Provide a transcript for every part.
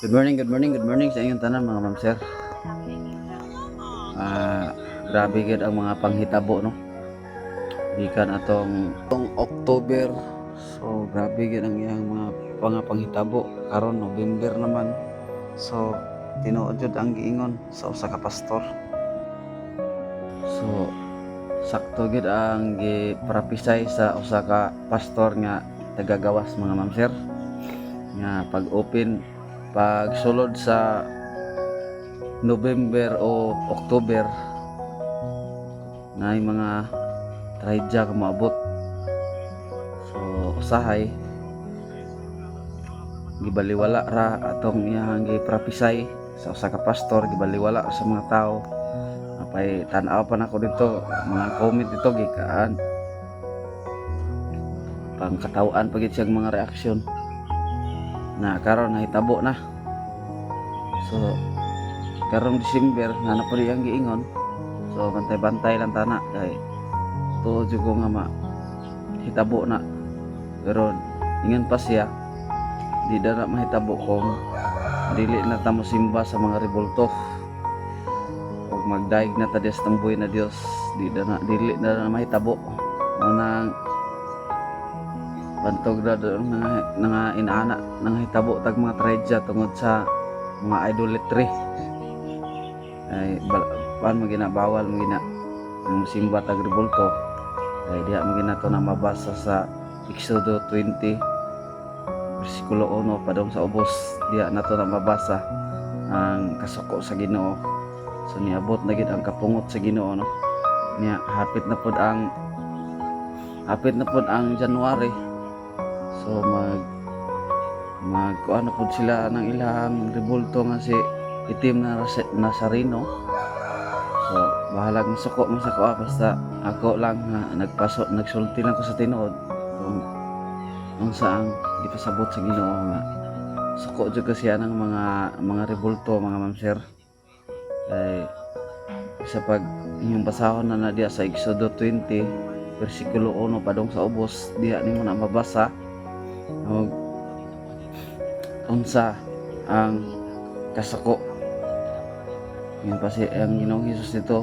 Good morning, good morning, good morning sa inyong tanan, mga ma'am, sir. Grabe gid ang mga panghitabo, no. Gikan atong October. So grabe gid ang iyang mga panghitabo karon November naman. So tinuod jud ang giingon sa usa ka pastor. So sakto gid ang giprophesy sa usa ka pastor nga tagagawas, mga ma'am, sir, nga pag open, pag sulod sa November o October na mga trahedya ka moabot. So usahay gibaliwala ra atong iyang gi-prophesy sa usa ka pastor, gibaliwala sa mga tao. Apay tan-aw pa nako dito mga comment dito, gikaan pangkatawaan pa gid siyang mga reaksyon na karon nahitabo na. So karong December nga na pud ang giingon. So bantay-bantay lang tana kay tuo jud ko nga ma hitabo na, pero ingon pa siya, di na mahitabo kung dili na ta mosimba sa mga rebulto ug magdaig na ta sa buhi na Dios. Di na dili na mahitabo. Unang bantog na doon nga inaana nang hitabo tag mga trahedya tungod sa mga idolatry ay paan mo gina, bawal mo gina ang simba tag rebulto, ay diha mo gina to na mabasa sa Exodo 20 versikulo 1 padong sa ubos. Diha na to na mabasa ang kasuko sa Ginoo. So niabot na gid ang kapungot sa Ginoo, no. Niya hapit na pod ang January. So mag mag kuan na pod sila ng ilang rebulto nga si itim na Nazareno. So bahalag masuko man sa kuha, basta ako lang nga nagpaso, nagsulti lang ko sa tinuod kung unsa ang gipasabot sa Ginoo nga suko jud ko siya ng mga rebulto, mga ma'am, sir, kay sa pag inyong basahon na na diya sa Exodo 20 versikulo 1 padong sa ubos, diha nimo na mabasa og unsa ang kasuko. Yun pa si ang Ginoong Hesus nito,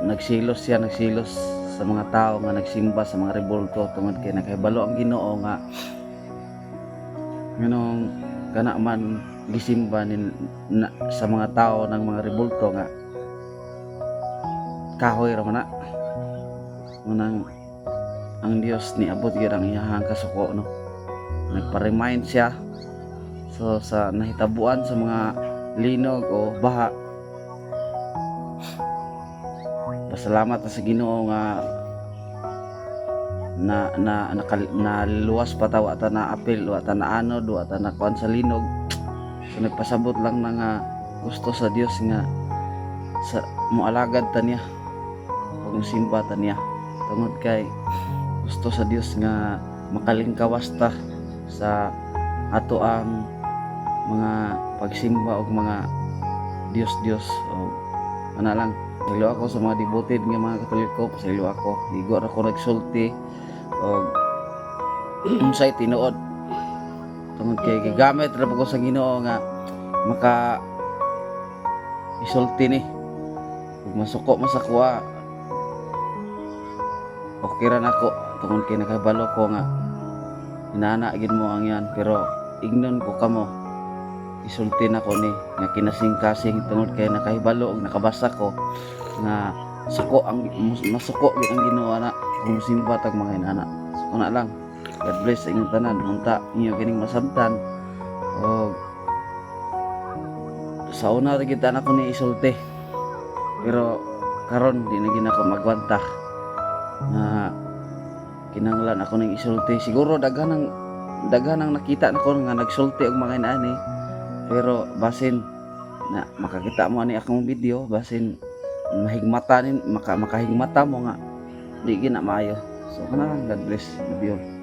nagsilos siya, nagsilos sa mga tao nga nagsimba sa mga rebulto tungod kay nakahibalo ang Ginoo nga nganong kana man gisimba na, sa mga tao ng mga rebulto nga kahoy ra man na. Unang ang Dios niabot gyud ang iyahang kasuko, no. Nagpa-remind siya. So sa nahitabuan sa mga linog o baha, pasalamat ta sa Ginoo nga na na naluwas pa ta, wa ta na apil, wa ta na anod, wa ta na kuan sa linog. So nagpasabot lang na nga gusto sa Dios nga sa moalagad ta niya ug simba ta niya tungod kay gusto sa Dios nga makalingkawas ta sa ato ang mga pagsimba og mga Dios Dios o ana lang. Pasaylo ako sa mga devoted nga mga Katoliko, pasaylo ako. Igo ra ko nagsulti og unsay tinuod tungod kay gigamit ra ko sa Ginoo nga maka isulti ni. Ug masuko man sa kuha, okay ra nako tungod kay nakabalo ko nga inana gid mo ang yan. Pero ignon ko kamo, isulti nako ni nga kinasing-kasing tungod kay nakahibalo og nakabasa ko nga suko ang masuko gid ang Ginoo na kung mosimba tag mga inana. So na lang. God bless sa inyong tanan. Unta inyo kining masabtan og sa una ra gid nako ni isulti, pero karon di na gid ako magwanta nga kinahanglan ako ning isulti. Siguro daghan ang nakita nako nga nagsulti og mga inaani, pero basin na makakita mo ani akong video, basin mahigmata nin, makahigmata mo nga di gina maayo. So kana lang. God bless. Love you all.